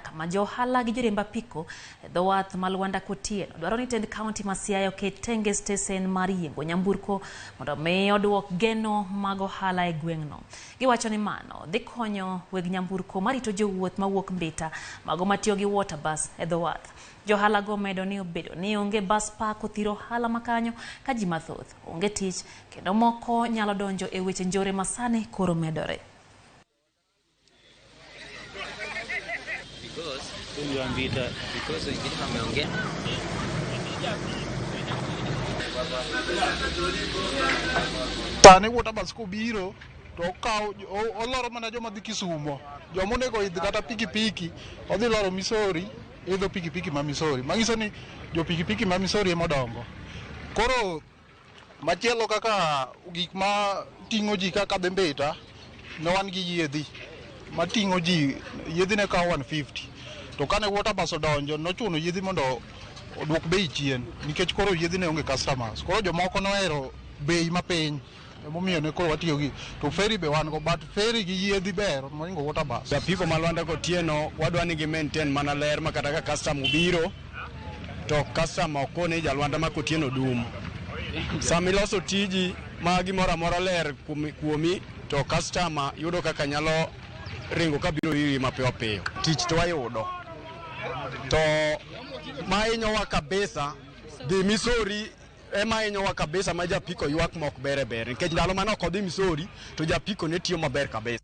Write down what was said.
Kama jo ohala gi joriemb apiko e dho wath ma Lwanda Kotieno dwaro ni tend kaunti ma Siaya oket tenge stesen mar yiengo nyamburko mondo mi oduok geno mag ohala e gweng'no. Giwacho ni mano dhi konyo weg nyamburko marito jowuoth mawuok Mbita mago matiyo gi water bus e dho wath. Jo ohala go medo ni obedo ni onge bus park othiro ohala makanyo ka ji mathoth onge tich kendo moko nyalo donjo e weche njore masani koro medore. Sani water bus kobiro to okawo oloro mana joma dhi Kisumo. Joma onego idh kata pikipiki odhi loro Misori idho pikipiki ma Misori. Manyiso ni jo pikipiki ma Misori ema odongo. Koro machielo kaka gik ma ting'o ji kaka dhi Mbita ne wan gi yiedhi mating'o ji, yiedhi ne kawo 150 to kane water bus odonjo nochuno yiedhi mondo oduok bei chien nikech koro yiedhi ne onge customers. Koro jomoko nohero bei mapiny emomiyo ne koro watiyo gi to ferry be wan go but ferry gi yiedhi ber mohingo water bus. Apiko ma Lwanda Kotieno wadwa ni gi maintain mana ler ma kata ka customer obiro to customer ok koni jalwanda ma Kotieno dum. Sama iloso tiji ma gimoro amora ler kuomi to customer yudo kaka nyalo ringo kabiro iri mapiyo piyo. Tich to wayudo to mahinyowa kabisa dhi Misori ema hinyowa kabisa ma japiko ywak mok ber e ber nikech ndalo mane ok odhi Misori to japiko ne tiyo maber kabisa.